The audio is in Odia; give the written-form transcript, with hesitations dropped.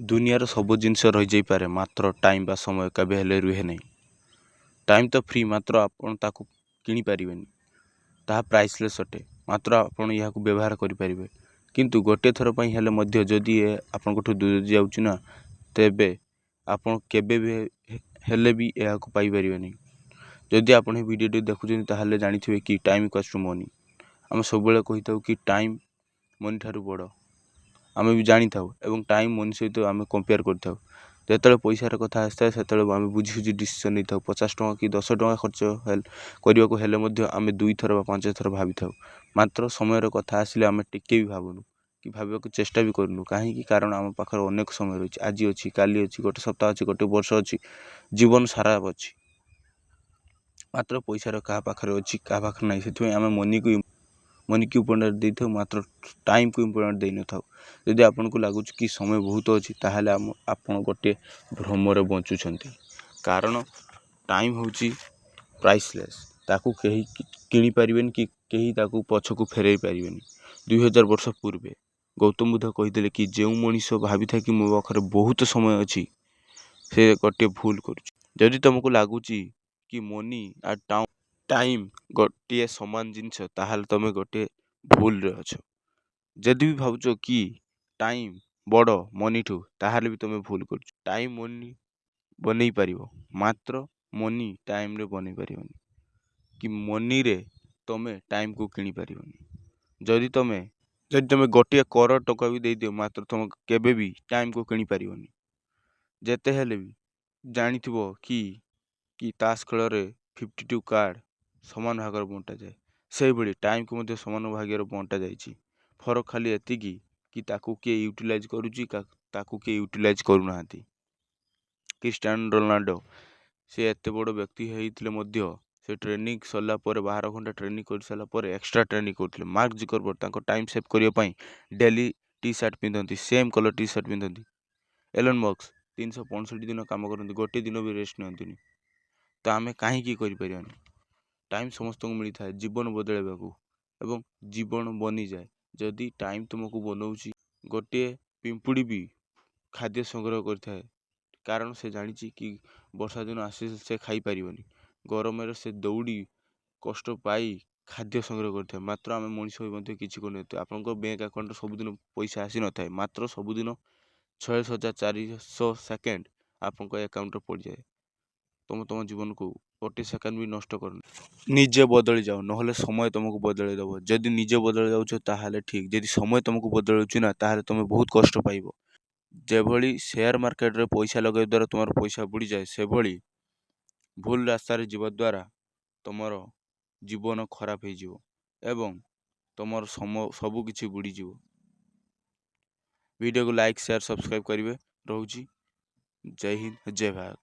ଦୁନିଆର ସବୁ ଜିନିଷ ରହିଯାଇପାରେ, ମାତ୍ର ଟାଇମ୍ ବା ସମୟ କେବେ ହେଲେ ରୁହେ ନାହିଁ। ଟାଇମ୍ ତ ଫ୍ରି, ମାତ୍ର ଆପଣ ତାକୁ କିଣିପାରିବେନି। ତାହା ପ୍ରାଇସଲେସ୍ ଅଟେ, ମାତ୍ର ଆପଣ ଏହାକୁ ବ୍ୟବହାର କରିପାରିବେ, କିନ୍ତୁ ଗୋଟିଏ ଥର ପାଇଁ ହେଲେ ମଧ୍ୟ ଯଦି ଏ ଆପଣଙ୍କଠୁ ଦୂର ଯାଉଛି ନା, ତେବେ ଆପଣ କେବେ ବି ହେଲେ ବି ଏହାକୁ ପାଇପାରିବେନି। ଯଦି ଆପଣ ଏ ଭିଡ଼ିଓଟି ଦେଖୁଛନ୍ତି, ତାହେଲେ ଜାଣିଥିବେ କି ଟାଇମ୍ ଇକ୍ୱାଲ୍ସ ଟୁ ମନି। ଆମେ ସବୁବେଳେ କହିଥାଉ କି ଟାଇମ୍ ମନି ଠାରୁ ବଡ଼। ଆମେ ବି ଜାଣିଥାଉ ଏବଂ ଟାଇମ୍ ମନି ସହିତ ଆମେ କମ୍ପେୟାର କରିଥାଉ। ଯେତେବେଳେ ପଇସାର କଥା ଆସିଥାଏ, ସେତେବେଳେ ଆମେ ବୁଝି ସୁଝି ଡିସିସନ୍ ନେଇଥାଉ। 50 ଟଙ୍କା କି 10 ଟଙ୍କା ଖର୍ଚ୍ଚ କରିବାକୁ ହେଲେ ମଧ୍ୟ ଆମେ ଦୁଇଥର ବା 5 ଥର ଭାବିଥାଉ। ମାତ୍ର ସମୟର କଥା ଆସିଲେ ଆମେ ଟିକେ ବି ଭାବୁନୁ କି ଭାବିବାକୁ ଚେଷ୍ଟା ବି କରୁନୁ। କାହିଁକି? କାରଣ ଆମ ପାଖରେ ଅନେକ ସମୟ ରହିଛି। ଆଜି ଅଛି, କାଲି ଅଛି, ଗୋଟେ ସପ୍ତାହ ଅଛି, ଗୋଟେ ବର୍ଷ ଅଛି, ଜୀବନ ସାରା ଅଛି। ମାତ୍ର ପଇସାର କାହା ପାଖରେ ଅଛି, କାହା ପାଖରେ ନାହିଁ। ସେଥିପାଇଁ ଆମେ ମନିକୁ ଇମ୍ପୋର୍ଟାଣ୍ଟ ଦେଇଥାଉ, ମାତ୍ର ଟାଇମ୍କୁ ଇମ୍ପୋର୍ଟାଣ୍ଟ ଦେଇନଥାଉ। ଯଦି ଆପଣଙ୍କୁ ଲାଗୁଛି କି ସମୟ ବହୁତ ଅଛି, ତାହେଲେ ଆପଣ ଗୋଟିଏ ଭ୍ରମରେ ବଞ୍ଚୁଛନ୍ତି। କାରଣ ଟାଇମ୍ ହେଉଛି ପ୍ରାଇସଲେସ୍। ତାକୁ କେହି କିଣିପାରିବେନି କି କେହି ତାକୁ ପଛକୁ ଫେରାଇ ପାରିବେନି। 2000 ବର୍ଷ ପୂର୍ବେ ଗୌତମ ବୁଦ୍ଧ କହିଥିଲେ କି ଯେଉଁ ମଣିଷ ଭାବିଥାଏ କି ମୋ ପାଖରେ ବହୁତ ସମୟ ଅଛି, ସେ ଗୋଟିଏ ଭୁଲ କରୁଛି। ଯଦି ତୁମକୁ ଲାଗୁଛି କି ମନି ଆଉ ଟାଇମ୍ ଗୋଟିଏ ସମାନ ଜିନିଷ, ତାହେଲେ ତୁମେ ଗୋଟିଏ ଭୁଲରେ ଅଛ। ଯଦି ବି ଭାବୁଛ କି ଟାଇମ୍ ବଡ଼ ମନିଠୁ, ତାହେଲେ ବି ତୁମେ ଭୁଲ କରୁଛ। ଟାଇମ୍ ମନି ବନେଇ ପାରିବ, ମାତ୍ର ମନି ଟାଇମ୍ରେ ବନେଇ ପାରିବନି କି ମନିରେ ତୁମେ ଟାଇମ୍କୁ କିଣିପାରିବନି। ଯଦି ତୁମେ ଗୋଟିଏ କରୋଡ଼ ଟଙ୍କା ବି ଦେଇଦିଅ, ମାତ୍ର ତୁମେ କେବେ ବି ଟାଇମ୍କୁ କିଣିପାରିବନି। ଯେତେ ହେଲେ ବି ଜାଣିଥିବ କି ତାସ୍ ଖେଳରେ 52 କାର୍ଡ଼ ସମାନ ଭାଗରେ ବଣ୍ଟାଯାଏ, ସେଇଭଳି ଟାଇମ୍କୁ ମଧ୍ୟ ସମାନ ଭାଗରେ ବଣ୍ଟା ଯାଇଛି। ଫରକ ଖାଲି ଏତିକି କି ତାକୁ କିଏ ୟୁଟିଲାଇଜ୍ କରୁଛି, ତାକୁ କିଏ ୟୁଟିଲାଇଜ୍ କରୁନାହାନ୍ତି। ଖ୍ରୀଷ୍ଟିଆନୋ ରୋନାଲ୍ଡୋ, ସେ ଏତେ ବଡ଼ ବ୍ୟକ୍ତି ହେଇଥିଲେ ମଧ୍ୟ ସେ ଟ୍ରେନିଂ ସରିଲା ପରେ, 12 ଘଣ୍ଟା ଟ୍ରେନିଂ କରିସାରିଲା ପରେ ଏକ୍ସଟ୍ରା ଟ୍ରେନିଂ କରୁଥିଲେ। ମାର୍କ ଜୁକରବର୍ଗ ତାଙ୍କ ଟାଇମ୍ ସେଭ୍ କରିବା ପାଇଁ ଡେଲି ଟି ସାର୍ଟ ପିନ୍ଧନ୍ତି, ସେମ୍ କଲର୍ ଟି ସାର୍ଟ ପିନ୍ଧନ୍ତି। ଏଲନ୍ ମସ୍କ 365 ଦିନ କାମ କରନ୍ତି, ଗୋଟିଏ ଦିନ ବି ରେଷ୍ଟ ନିଅନ୍ତିନି। ତ ଆମେ କାହିଁକି କରିପାରିବାନି? ଟାଇମ୍ ସମସ୍ତଙ୍କୁ ମିଳିଥାଏ ଜୀବନ ବଦଳାଇବାକୁ ଏବଂ ଜୀବନ ବନିଯାଏ ଯଦି ଟାଇମ୍ ତୁମକୁ ବନଉଛି। ଗୋଟିଏ ପିମ୍ପୁଡ଼ି ବି ଖାଦ୍ୟ ସଂଗ୍ରହ କରିଥାଏ, କାରଣ ସେ ଜାଣିଛି କି ବର୍ଷା ଦିନ ଆସିଲେ ସେ ଖାଇପାରିବନି। ଗରମରେ ସେ ଦୌଡ଼ି କଷ୍ଟ ପାଇ ଖାଦ୍ୟ ସଂଗ୍ରହ କରିଥାଏ। ମାତ୍ର ଆମେ ମଣିଷ ହୋଇ ମଧ୍ୟ କିଛି କରିନଥାଉ। ଆପଣଙ୍କ ବ୍ୟାଙ୍କ ଆକାଉଣ୍ଟରେ ସବୁଦିନ ପଇସା ଆସିନଥାଏ, ମାତ୍ର ସବୁଦିନ 46,400 ସେକେଣ୍ଡ ଆପଣଙ୍କ ଆକାଉଣ୍ଟରେ ପଡ଼ିଯାଏ। ତୁମ ତୁମ ଜୀବନକୁ ଗୋଟେ ସେକେଣ୍ଡ ବି ନଷ୍ଟ କରନି। ନିଜେ ବଦଳି ଯାଅ, ନହେଲେ ସମୟ ତୁମକୁ ବଦଳାଇ ଦେବ। ଯଦି ନିଜେ ବଦଳି ଯାଉଛ, ତାହେଲେ ଠିକ୍। ଯଦି ସମୟ ତୁମକୁ ବଦଳାଉଛି ନା, ତାହେଲେ ତୁମେ ବହୁତ କଷ୍ଟ ପାଇବ। ଯେଭଳି ସେୟାର ମାର୍କେଟରେ ପଇସା ଲଗାଇବା ଦ୍ୱାରା ତୁମର ପଇସା ବୁଡ଼ିଯାଏ, ସେଭଳି ଭୁଲ ରାସ୍ତାରେ ଯିବା ଦ୍ୱାରା ତୁମର ଜୀବନ ଖରାପ ହେଇଯିବ ଏବଂ ତୁମର ସବୁକିଛି ବୁଡ଼ିଯିବ। ଭିଡ଼ିଓକୁ ଲାଇକ୍, ସେୟାର, ସବସ୍କ୍ରାଇବ୍ କରିବେ। ରହୁଛି। ଜୟ ହିନ୍ଦ, ଜୟ ଭାରତ।